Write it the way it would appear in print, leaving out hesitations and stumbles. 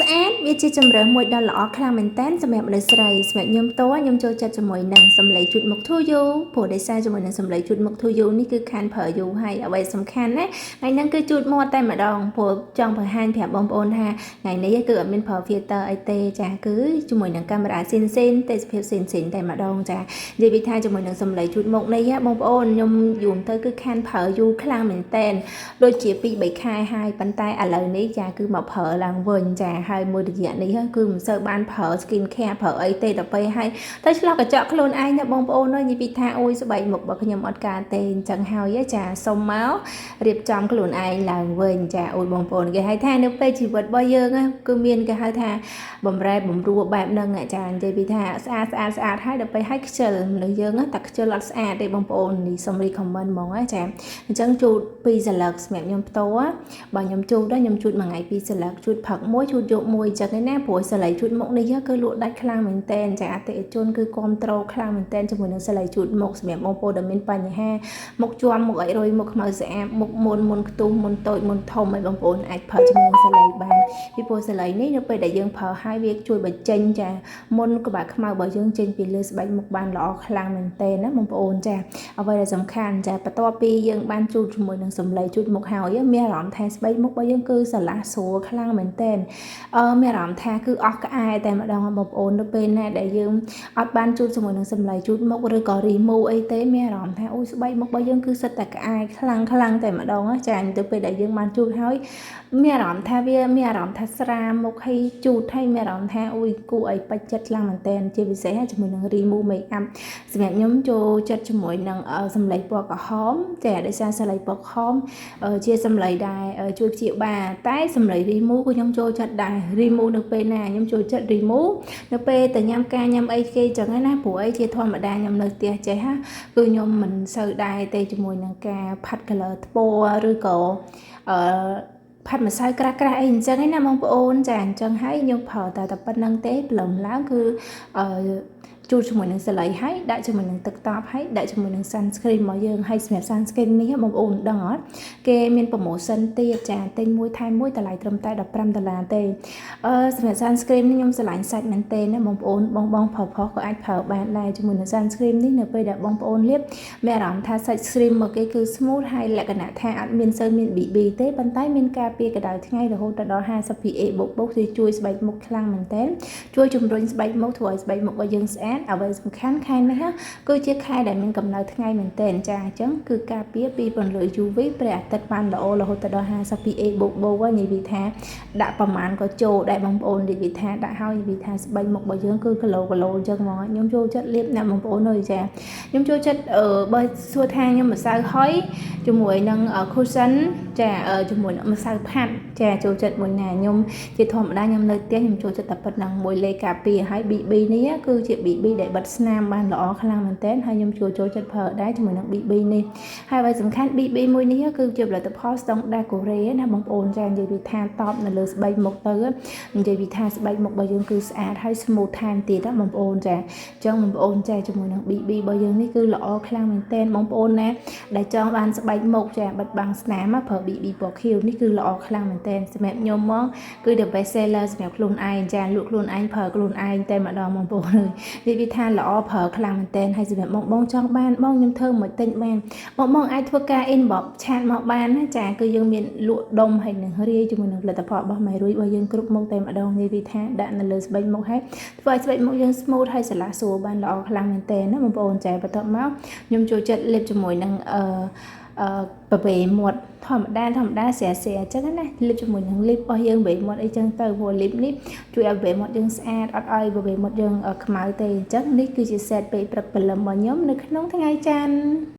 ស្អាតវាជាជម្រើសមួយដ៏ល្អខ្លាំងមែនទែនសម្រាប់មនុស្សស្រីសម្រាប់ខ្ញុំផ្ទាល់ខ្ញុំចូលចិត្តជាមួយនឹងសំឡីជូតមុខ To You ព្រោះដោយសារជាមួយនឹងសំឡីជូតមុខ To You នេះគឺខានប្រើយូរហើយអ្វីសំខាន់ណាថ្ងៃហ្នឹងគឺជូតមាត់តែម្ដងព្រោះចង់បង្ហាញប្រាប់បងប្អូនថាថ្ងៃនេះគឺអត់មានប្រើ filter អីទេចាគឺជាមួយនឹងកាមេរ៉ាស៊ីនស៊ីនទេសភាពស៊ីនស៊ីនតែម្ដងចានិយាយពីថាជាមួយនឹងសំឡីជូតមុខនេះបងប្អូនខ្ញុំយូរទៅគឺខានប្រើយូរខ្លាំងមែនទែនដូចជា2 3ខែហើយប៉ុន្តែឥឡូវនេះចាគឺមកប្រើឡើងវិញចាហើយមួយរយៈនេះគឺមិនសូវបានប្រើ skin care ប្រើអីទេដល់ពេលហើយទៅឆ្លុះកញ្ចក់ខ្លួនឯងណាបងប្អូនអើយនិយាយពីថាអូយស្បែកមុខរបស់ខ្ញុំអត់ការទេអញ្ចឹងហើយចាសុំមករៀបចំខ្លួនឯងឡើងវិញចាអូយបងប្អូនគេហៅថានៅពេលជីវិតរបស់យើងគឺមានគេហៅថាបំរែបំរួលបែបហ្នឹងចានិយាយពីថាស្អាតស្អាតស្អាតហើយដល់ពេលហើយខ្ជិលមនុស្សយើងតែខ្ជិលអត់ស្អាតទេបងប្អូននេះសុំ recommend ហ្មងចាអញ្ចឹងជូតពីរសន្លឹកសម្រាប់ខ្ញុំផ្ទាល់បើខ្ញុំជូតដែរខ្ញុំជូតមួយថ្ងៃពីរសន្លឹកជូតផឹកមួយជូតយកមួយអញ្ចឹងឯណាព្រោះសលៃជូតមុខនេះគឺលក់ដាច់ខ្លាំងមែនតែនចាអតិថិជនគឺគ្រប់ត្រូលខ្លាំងមែនតែនជាមួយនឹងសលៃជូតមុខសម្រាប់បងប្អូនដែលមានបញ្ហាមុខជាំមុខអីរុយមុខខ្មៅស្អាតមុខមុនមុនខ្ទុះមុនតូចមុនធំឲ្យបងប្អូនអាចប្រើជាមួយនឹងសលៃបានពីព្រោះសលៃនេះនៅពេលដែលយើងប្រើហើយវាជួយបញ្ចេញចាមុនក្បាលខ្មៅរបស់យើងចេញពីលើស្បែកមុខបានល្អខ្លាំងមែនទែនណាបងប្អូនចាអ្វីដែលសំខាន់ចាបន្ទាប់ពីយើងបានជូតជាមួយនឹងសំឡីជូតមុខហើយមានអារម្មណ៍ថាស្បែកមុខរបស់យើងគឺស្រឡះស្រួលខ្លាំងមែនទែនអឺមានអារម្មណ៍ថាគឺអស់ក្អែតែម្ដងបងប្អូននៅពេលណាដែលយើងអត់បានជូតជាមួយនឹងសំឡីជូតមុខឬក៏ remove អីទេមានអារម្មណ៍ថាអូយស្បែកមុខរបស់យើងគឺសិតតែក្អែខ្លាំងខ្លាំងតែម្ដងចាទៅពេលដែលយើងបានជូតហើយមានអារម្មណ៍ថាវាមានអារម្មណ៍ថាស្រាមុខហើយជូតហើយមានអារម្មណ៍ថាអូយគួរឲ្យពេញចិត្តខ្លាំងមែនទែនជាពិសេសជាមួយនឹង remove make up សម្រាប់ខ្ញុំចូលចិត្តជាមួយនឹងសំឡីពណ៌ក្រហមចាដោយសារសំឡីពណ៌ក្រហមជាសំឡីដែលជួយព្យាបាលតែសំឡី remove ក៏ខ្ញុំចូលចិត្តដែរ remove នៅពេលណាខ្ញុំចូលចិត្ត remove នៅពេលតែញ៉ាំការញ៉ាំអីគេចឹងណាព្រោះអីជាធម្មតាខ្ញុំនៅផ្ទះចេះហាគឺខ្ញុំមិនសូវដែរទេជាមួយនឹងការផាត់ color ថ្ពណ៌ឬក៏អឺផាត់ម្សៅក្រាស់ក្រាស់អីអញ្ចឹងឯណាបងប្អូនចាអញ្ចឹងហើយខ្ញុំប្រើតែតែប៉ុណ្្នឹងទេព្រលឹមឡើងគឺអឺជូតជាមួយនឹងសលៃហើយដាក់ជាមួយនឹងទឹកតបហើយដាក់ជាមួយនឹង sunscreen របស់យើងហើយសម្រាប់ sunscreen នេះបងប្អូនដឹងអត់គេមាន promotion ទៀតចាទិញមួយថែមមួយតម្លៃត្រឹមតែ15ដុល្លារទេអឺសម្រាប់ sunscreen នេះខ្ញុំស្រឡាញ់សាច់មែនទេណាបងប្អូនបងបងប្រុសប្រុសក៏អាចប្រើបានដែរជាមួយនឹង sunscreen នេះនៅពេលដែលបងប្អូនលាបមានអារម្មណ៍ថាសាច់ cream មកគេគឺ smooth ហើយលក្ខណៈថាអត់មានសូវមាន BB ទេប៉ុន្តែមានការពារកម្ដៅថ្ងៃរហូតដល់50 PA បូកបូកគឺជួយស្បែកមុខខ្លាំងមែនទែនជួយជំរុញស្បែកមុខធ្វើឲ្យស្បែកមុខរបស់យើងស្អាតអ្វីសំខាន់ខែនេះគឺជាខែដែលមានកម្ដៅថ្ងៃមែនទែនចាអញ្ចឹងគឺការពារពីពន្លឺ UV ព្រះអាទិត្យបានល្អរហូតដល់50 PA បូកបូកនិយាយពីថាដាក់ប្រមាណក៏ចូលដែរបងប្អូននិយាយពីថាដាក់ហើយនិយាយពីថាស្បែកមុខរបស់យើងគឺគីឡូគីឡូអញ្ចឹងហ្មងខ្ញុំចូលចិត្តលាបអ្នកបងប្អូនអើយចាខ្ញុំចូលចិត្តអឺបើសួរថាខ្ញុំម្សៅហុយជាមួយនឹង cushion ចាជាមួយនឹងម្សៅផាត់ចាចូលចិត្តមួយណាខ្ញុំជាធម្មតាខ្ញុំនៅផ្ទះខ្ញុំចូលចិត្តតែប៉ុណ្ណឹងមួយលេការពារហើយ BB នេះគឺជា BB ដែលបិទស្នាមបានល្អខ្លាំងមែនទែនហើយខ្ញុំចូលចូលចិត្តប្រើដែរជាមួយនឹង BB នេះហើយអ្វីសំខាន់ BB មួយនេះគឺជាផលិតផលស្តង់ដារកូរ៉េណាបងប្អូនចានិយាយពីថាតបនៅលើស្បែកមុខទៅនិយាយពីថាស្បែកមុខរបស់យើងគឺស្អាតហើយ smooth ថែមទៀតណាបងប្អូនចាអញ្ចឹងបងប្អូនចាជាមួយនឹង BB របស់យើងនេះគឺល្អខ្លាំងមែនទែនបងប្អូនណាដែលចង់បានស្បែកមុខចាបិទបាំងស្នាមប្រើ BB ពណ៌ខៀវនេះគឺល្អខ្លាំងមែនទែនសម្រាប់ខ្ញុំហ្មងគឺ the best seller សម្រាប់ខ្លួនឯងចាលក់ខ្លួនឯងប្រើខ្លួនឯងតែម្ដងបងប្អូនអើយនិយាយពីថាល្អប្រើខ្លាំងមែនទែនហើយសម្រាប់បងបងចង់បានបងខ្ញុំធ្វើមិនទិញបានបងបងអាចធ្វើការ inbox chat មកបានណាចាគឺយើងមានលក់ដុំហើយនឹងរាយជាមួយនឹងផលិតផលរបស់ម៉ៃរួយរបស់យើងគ្រប់មុខតែម្ដងនិយាយពីថាដាក់នៅលើស្បែកមុខហើយធ្វើឲ្យស្បែកមុខយើង smooth ហើយស្រឡះស្រួលបានល្អខ្លាំងមែនទែនណាបងប្អូនចាបន្ទាប់មកខ្ញុំចូលចិត្តលាបជាមួយនឹងអឺអឺប្រវេមាត់ធម្មតាធម្មតាស្រាស្រាអញ្ចឹងណាលាបជាមួយនឹង lip របស់យើងវេមាត់អីចឹងទៅព្រោះ lip នេះជួយឲ្យវេមាត់យើងស្អាតអត់ឲ្យវេមាត់យើងខ្មៅទេអញ្ចឹងនេះគឺជា set ពេលព្រឹកព្រលឹមរបស់ខ្ញុំនៅក្នុងថ្ងៃច័ន្ទ។